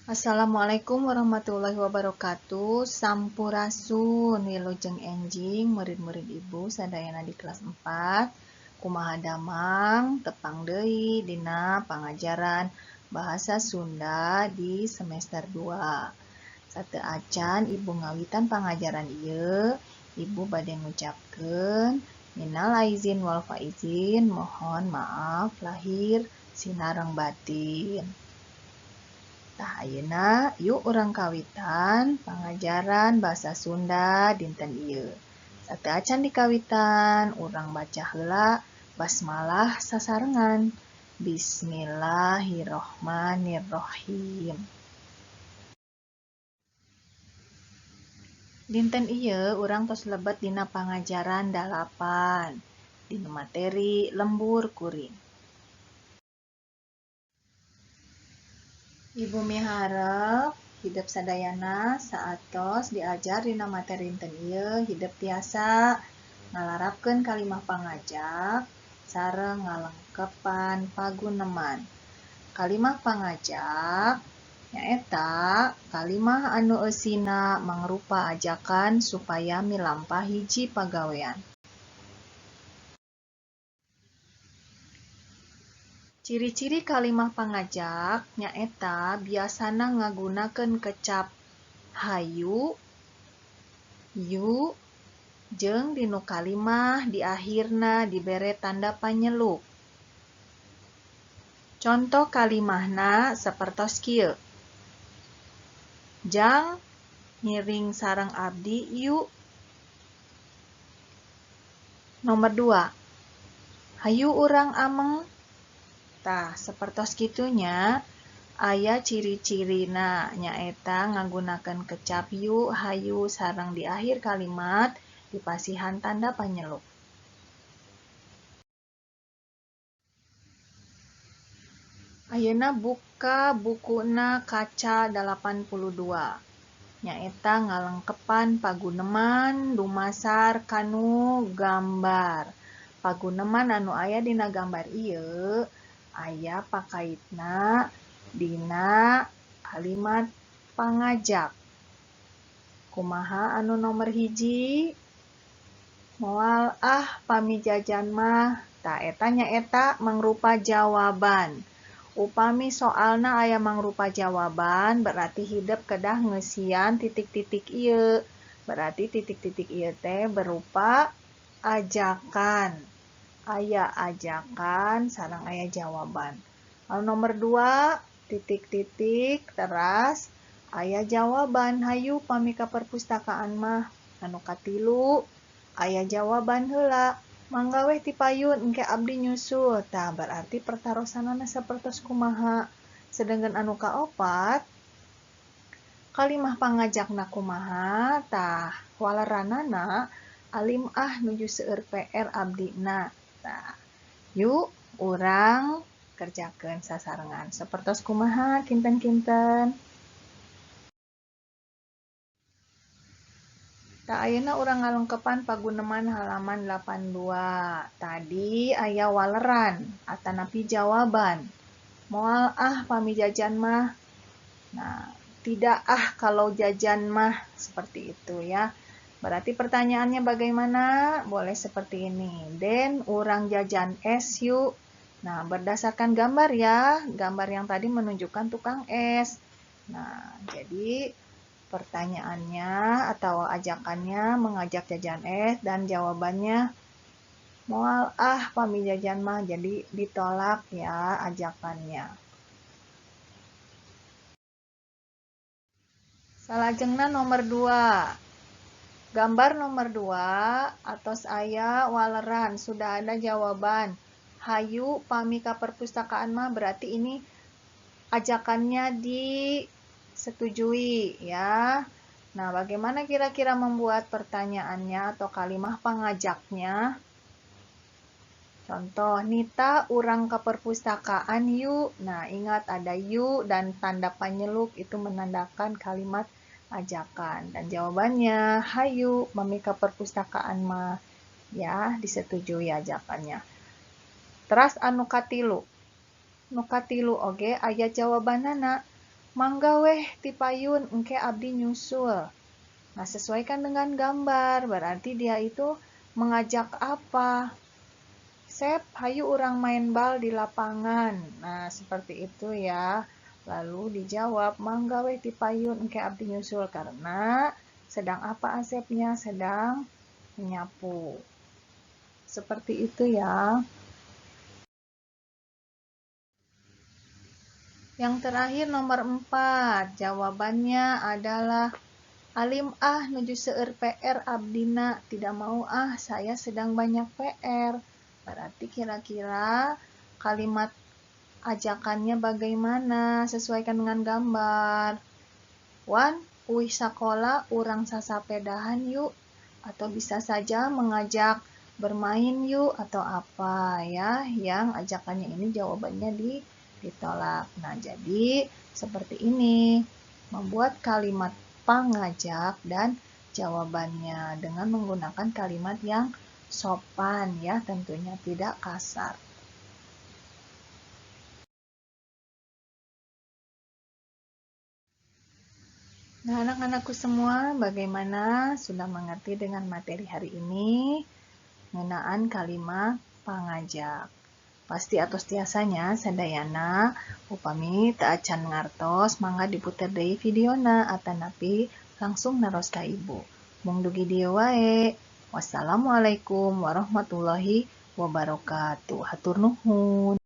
Assalamualaikum warahmatullahi wabarakatuh. Sampurasun, wilujeng enjing murid-murid ibu sadayana di kelas 4. Kumaha damang tepang deui dina pangajaran Bahasa Sunda di semester 2. Sateuacan ibu ngawitan pangajaran ieu, ibu bade ngucapkeun minal aizin wal faizin, mohon maaf lahir sinareng batin. Tah ayeuna yuk urang kawitan pangajaran Bahasa Sunda dinten ieu. Sateuacan dikawitan urang baca heula basmalah sasarengan. Bismillahirrohmanirrohim. Dinten ieu urang tos lebet dina pangajaran 8 dina materi lembur kuring. Ibu miharep hidep sadayana saatos diajar dina materi dinten ieu hidep tiasa ngalarapkeun kalimah pangajak sareng ngalengkepan paguneman. Kalimah pangajak nyaeta kalimah anu eusina mangrupa ajakan supaya milampah hiji pagawean. Ciri-ciri kalimah pangajak nyaeta biasana ngagunakeun kecap hayu, yu, jeung dinu kalimah di akhirna dibere tanda panyeluk. Contoh kalimahna sapertos kieu. Jang ngiring sareng abdi yuk. Nomor 2. Hayu urang ameng. Tah, sapertos kitunya aya ciri-cirina nyaeta ngagunakeun kecap yu, hayu sareng di akhir kalimat dipasihan tanda panyeluk. Ayeuna buka bukuna kaca 82. Nyaeta ngalengkepan paguneman dumasar kanu gambar. Paguneman anu aya dina gambar ieu aya pakaitna dina kalimat pangajak. Kumaha anu nomor 1? Moal ah pami jajan mah. Tah eta nyaeta mangrupa jawaban. Upami soalna aya mangrupa jawaban berarti hidep kedah ngeusian titik-titik ieu. Berarti titik-titik ieu teh berupa ajakan. Aya ajakan sareng aya jawaban. Lalu nomor 2 titik-titik teras aya jawaban hayu pami ka perpustakaan mah. Anu katilu aya jawaban heula. Mangga weh ti payun engke abdi nyusul. Tah berarti pertarosanana sapertos kumaha. Sedangkan anu kaopat kalimah pangajakna kumaha. Tah waleranana alim ah nuju seueur PR abdina. Tah yuk urang kerjakeun sasarengan. Sapertos kumaha kinten-kinten. Tah ayeuna urang ngalengkepan paguneman halaman 82. Tadi aya waleran atanapi jawaban. Moal ah pami jajan mah. Nah, tidak ah kalau jajan mah, seperti itu ya. Berarti pertanyaannya bagaimana? Boleh seperti ini. Den urang jajan es yuk. Nah, berdasarkan gambar ya. Gambar yang tadi menunjukkan tukang es. Nah, jadi pertanyaannya atau ajakannya mengajak jajan es dan jawabannya moal ah pami jajan mah, jadi ditolak ya ajakannya. Salajengna nomor 2. Gambar nomor 2 atos aya waleran, sudah ada jawaban. Hayu pami ka perpustakaan mah, berarti ini ajakannya disetujui ya. Nah, bagaimana kira-kira membuat pertanyaannya atau kalimah pangajaknya? Contoh, Nita urang ke perpustakaan yuk. Nah, ingat ada yuk dan tanda panyeluk itu menandakan kalimat ajakan. Dan jawabannya, hayu mami ke perpustakaan mah. Ya, disetujui ajakannya. Teras anu katilu. Nu katilu oge aya jawabanana. Mangga weh tipayun, engke abdi nyusul. Nah, sesuaikan dengan gambar, berarti dia itu mengajak apa? Sep, hayu urang main bal di lapangan. Nah, seperti itu ya. Lalu dijawab, mangga weh tipayun, engke abdi nyusul. Karena sedang apa Asepnya? Sedang menyapu. Seperti itu ya. Yang terakhir nomor 4, jawabannya adalah alim ah nuju seueur PR abdina, tidak mau ah saya sedang banyak PR. Berarti kira-kira kalimat ajakannya bagaimana? Sesuaikan dengan gambar. Wan, uih sakola urang sasapedahan yuk. Atau bisa saja mengajak bermain yuk atau apa ya, yang ajakannya ini jawabannya ditolak. Nah, jadi seperti ini, membuat kalimat pangajak dan jawabannya dengan menggunakan kalimat yang sopan ya, tentunya tidak kasar. Nah, anak-anakku semua, bagaimana? Sudah mengerti dengan materi hari ini ngeunaan kalimat pangajak? Pasti atos tiasa nya sadayana, upami teu acan ngartos mangga diputer deui videona atanapi langsung naros ka ibu. Mung dugi dieu wae. Wassalamualaikum warahmatullahi wabarakatuh. Hatur nuhun.